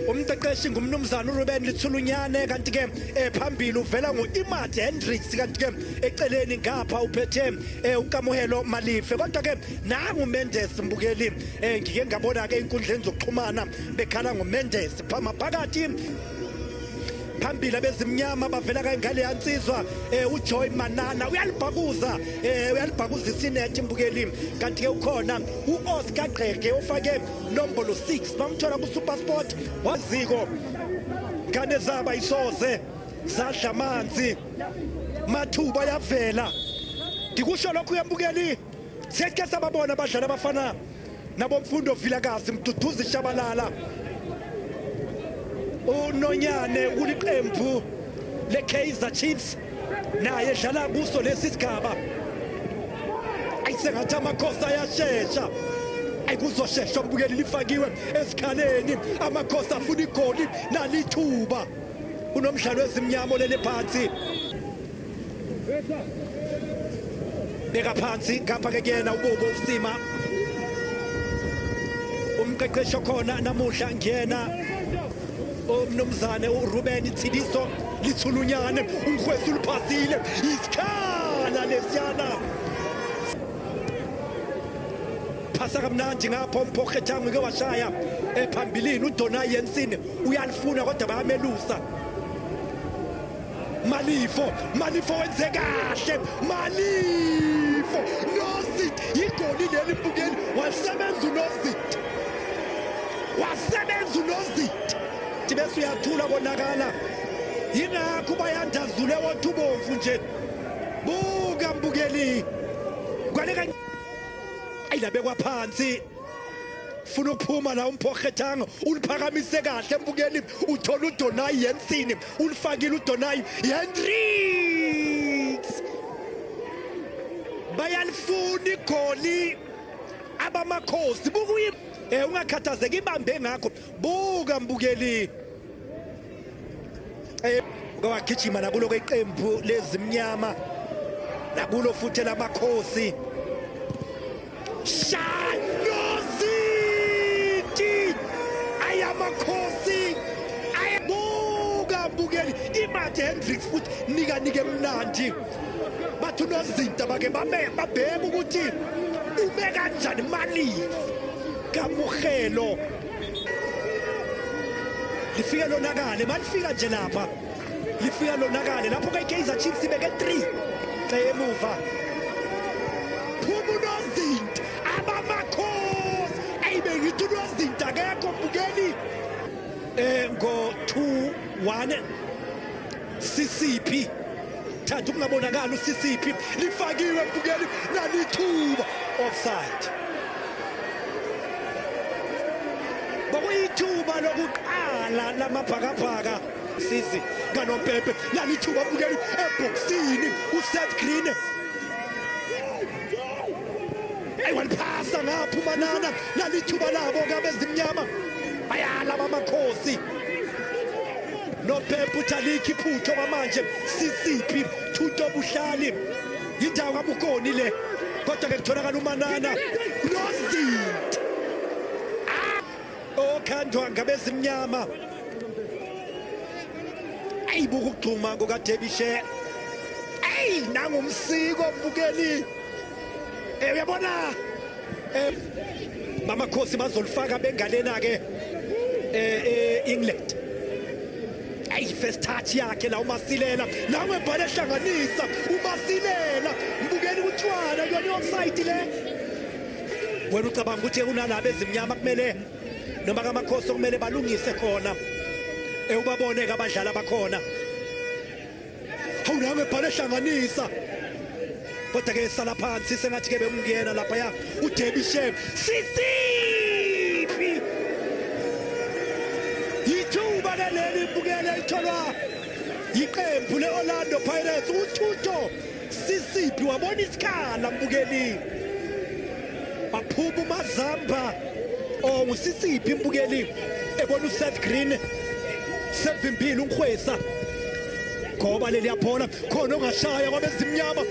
Umqeqeshi ngumnumzana uRuben Litsulunyane, kanti ke phambili uvela ngo-Imad Hendricks, kanti ke eceleni ngapha uphethe uKamohelo Malife. Kodwa ke nangu Mendes mbukeli, ngike ngabona ke inkundleni zokuxhumana bekhala ngoMendes phama phakathi phambili. Abezimnyama bavela kangale yansizwa uJoy Manana uyalibhakuza, uyalibhakuzisa inethi mbukeli, kanti ke ukhona uOscar Gqege ofake nombolo 6, bamthola ku-SuperSport waziko ngane zaba isoze zadla amanzi mathuba yavela. Ngikusho lokhu yambukeli, siyeke sababona abadlali abafana nabomfundo Vilakazi, Mduduzi Shabalala, uNonyane kuliqembu le-Kaizer Chiefs, naye edlala kuso lesi sigaba. Ayisengathi amakhosi ayashesha, ayikuzoshesha mbukeli, lifakiwe esikhaleni, amakhosi afuna igoli nalithuba. Unomdlalo wezimnyama olele phansi, beka phansi ngapha ke kuyena uBobo usima. Umqeqeshi okhona namuhla ngiyena umnumzane uRuben Tshidiso Litsulunyane. Umkhwesi uliphasile isikhala lesiyana, phasa kamnandi ngapha uMphokgethango ke washaya ephambilini. uDonay Jensen uyalifuna kodwa bayamelusa. Malifo, Malifo wenze kahle, Malifo Nozit, igoli leli mbukeli, wasebenza uNozit, wasebenza uNozit, bese uyathula konakala. Yingakho bayandazule wothi ubomvu nje. Buka mbukeli, kwaleka ayilabekwa phansi, funa ukuphuma la uMphokgethango, uliphakamise kahle mbukeli, uthola uDonay Jensen, ulifakile uDonay Hendricks. Bayalifuna igoli abamakhosi, bukuyi ungakhathazeki, ibambe ngakho. Buka mbukeli, wagijima nakulo kweqembu lezimnyama, nakulo futhi lamakhosi. Shanoziti ayamakhosi, ayibuka mbukeli, imade Hendricks futhi nika nike mnandi. Bathi unozinta bake bame babheke ukuthi ume kanjani Malifu Kamuhelo, lifike lonakale malifika nje lapha, lifika lonakale lapho ke-Kaizer Chiefs ibeke 3 emuva. Phuma unozinti abamakhosi, ayibe ngithi unozinti akekho mbukeli. Ngo 2-1 Sisiphi thatha ukungabonakali uSisiphi, lifakiwe mbukeli nalithuba, offside. Bokuyithuba lokuqala lamabhakabhaka sizi kaNompepe, nalithuba mbukeli ebhokisini, uSeth Green ayiwaliphasa ngapha uManana, nalithuba labo kabezimnyama, bayala bamakhosi. Nopepe uthi alikho iphutho kwamanje. Sisiphi Thuto Buhlali, indawo kaBukoni le, kodwa ke kutholakala uManana nozinti okhandwa ngabezimnyama. Ayibuka ukugxuma kukaDebishe, ayi nangumsiko mbukeli, uyabona bamakhosi bazolifaka bengalena ke England. Ayi first touch yakhe la uMasilela, nawe bhala ehlanganisa uMasilela mbukeli, kuthiwana kuyona i-offside le. Wena ucabanga ukuthi kunalaba ezimnyama kumele noma kamakhosi okumele balungise khona, ubabone ke abadlali abakhona. Hawu nawe bhala ehlanganisa, kodwa ke sala phansi sengathi ke bekungena lapha ya uDebbie Sisiphi. Yithuba ke leli mbukele, itholwa yiqembu le-Orlando Pirates. uThuto Sisiphi wabona isikhala mbukeli, baphuma uMazamba oh ngusisiphi mbukeli, ebona uSeth Green sevimbile uNkhwesa, ngoba leli yabhola khona ongashaya kwabezimnyama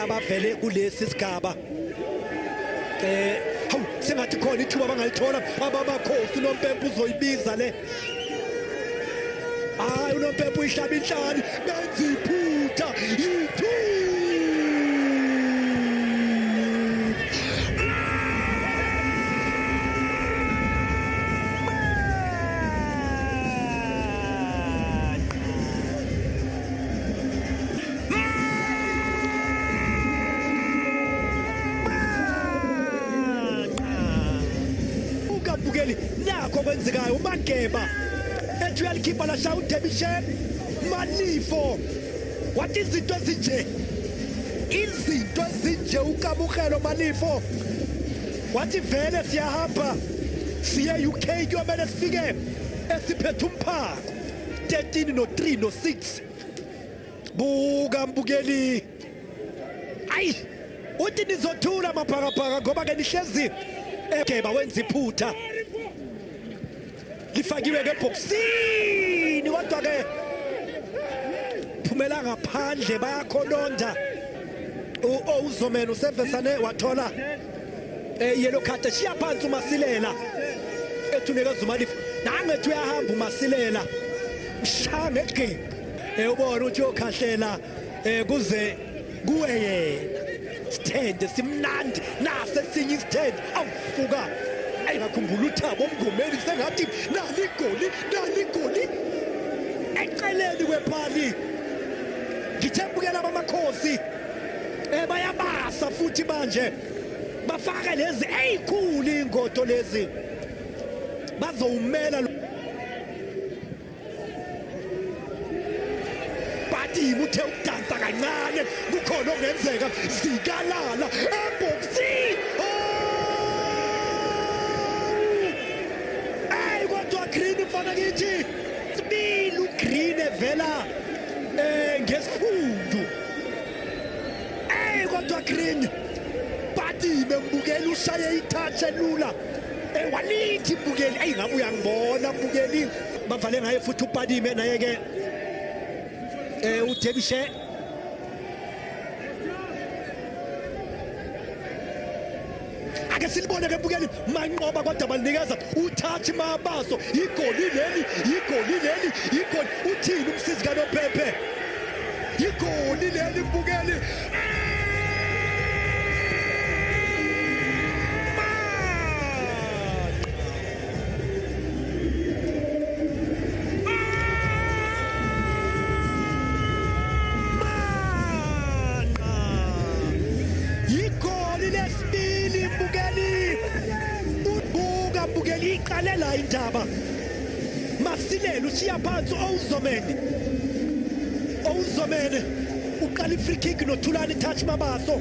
abavele kulesi sigaba. Hawu. Sengathi khona ithuba bangalithola abamakhosi. Unompempe uzoyibiza le. Hayi, unompempe uyihlaba inhlani, benza iphutha, yithu Ukabukeli nakho kwenzekayo. Umageba ethi uyalikhipha, lashaya uDebishen Malifo, wathi izinto ezinje, izinto ezinje. UKabuhelo Malifo wathi vele siyahamba siye UK, kuyomele sifike esiphethe umphako. 13 no 3 no 6. Buka mbukeli, ayi, uthi nizothula mabhakabhaka ngoba ke nihlezi egeba. Wenza iphutha, lifakiwe ke ebhokisini, kodwa ke phumela ngaphandle. Bayakhononda. Uzomena usevesane wathola yellow card. Shiya phansi uMasilela, ethi unikeza uMalifu, nangethi uyahamba uMasilela, mshaya ngegqibhu. Ubona ukuthi uyokhahlela kuze kuwe yena. Sithende simnandi nase esinye isithende awufuka. Ayingakhumbula uThabo Mngomeli, sengathi nali igoli, nali igoli eceleni kwepali. Ngithe bukela abamakhosi, bayabasa futhi manje bafaka lezi ezikhulu ingodo lezi, bazowumela. Bathi uthe ukudansa kancane, kukhona okungenzeka. Zikalala ebhokisini. Oh! Ey, kodwa Green, mfana kithi, sibili uGreen evela ngesiphundu. Ey, kodwa Green bathi bembukeli ushaye itouch elula, walithi mbukeli. Ey, ngabe uyangibona mbukeli, bavale ngaye futhi uPadime naye ke uDebishe. Ake silibone ke mbukeli, manqoba kodwa banikeza uthathi Mabaso. Igoli leli, igoli leli, igoli. Uthini umsizi kaNophephe? Igoli leli mbukeli. Igoli lesibili mbukeli. Buka mbukeli, iqale la indaba. Masilela ushiya phansi Owuzomene. Owuzomene uqala i-free kick noThulani Touch Mabaso.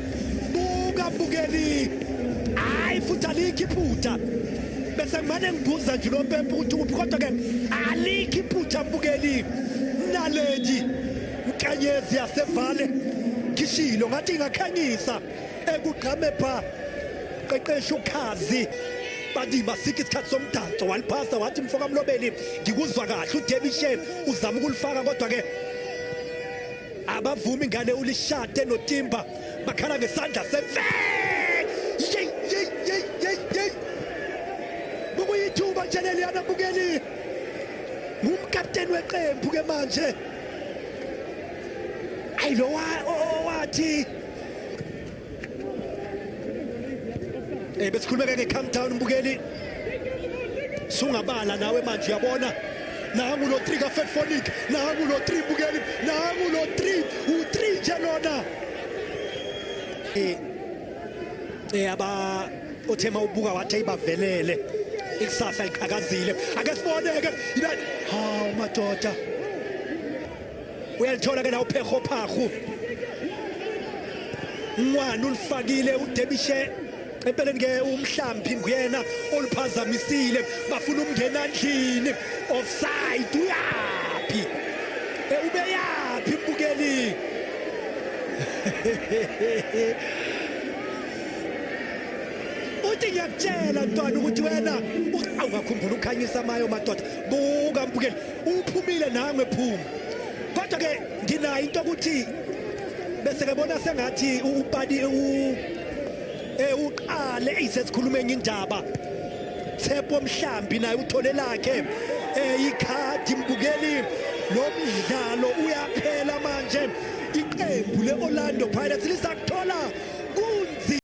Buka mbukeli. Hayi, futhi alikho iphutha. Bese ngimane ngibuza nje unompempe ukuthi uphi, kodwa ke alikho iphutha mbukeli. Naledi Nkanyezi yasevale khishilo ngathi ingakhanyisa ekugqame pha qeqesha ukhazi. Bathi masike isikhathi somdanso, waliphasa wathi mfoka Mlobeli ngikuzwa kahle. UDebishe uzama ukulifaka, kodwa ke abavumi ngale. Ulishade noTimba, bakhala ngesandla semfe. Yey yey yey yey yey, bukuyithuba nje leliyana bukeli. Ngumkapteni weqembu ke manje. Ayi, lo owathi besikhulumeka nge-calm down mbukeli, sungabala nawe manje uyabona. Nangu lo 3 kaFetfonik, nangu lo 3 mbukeli, nangu lo 3, u3 nje lona. Aba uthema ubuka wathi ayibavelele, ikusasa liqhakazile. Ake sibone ke. Hawu madoda, uyalithola ke la uPheho Phahu Ngwane, ulifakile uDebishe. Empeleni ke umhlambi nguyena oluphazamisile, bafuna umngena ndlini. Offside, uyaphi? Ubeyaphi mbukeli? Uthi ngiyakutshela ntwana ukuthi wena awungakhumbula ukhanyisa amayo madoda. Buka mbukeli, uphumile nangu ephuma, kodwa ke nginayo into ukuthi bese ke bona sengathi upadi u Uqale eyisesikhuluma enye indaba. Tshepo Mhlambi naye uthole lakhe ikhadi mbukeli. Lo mdlalo uyaphela manje, iqembu le-Orlando Pirates lisakuthola kunzima.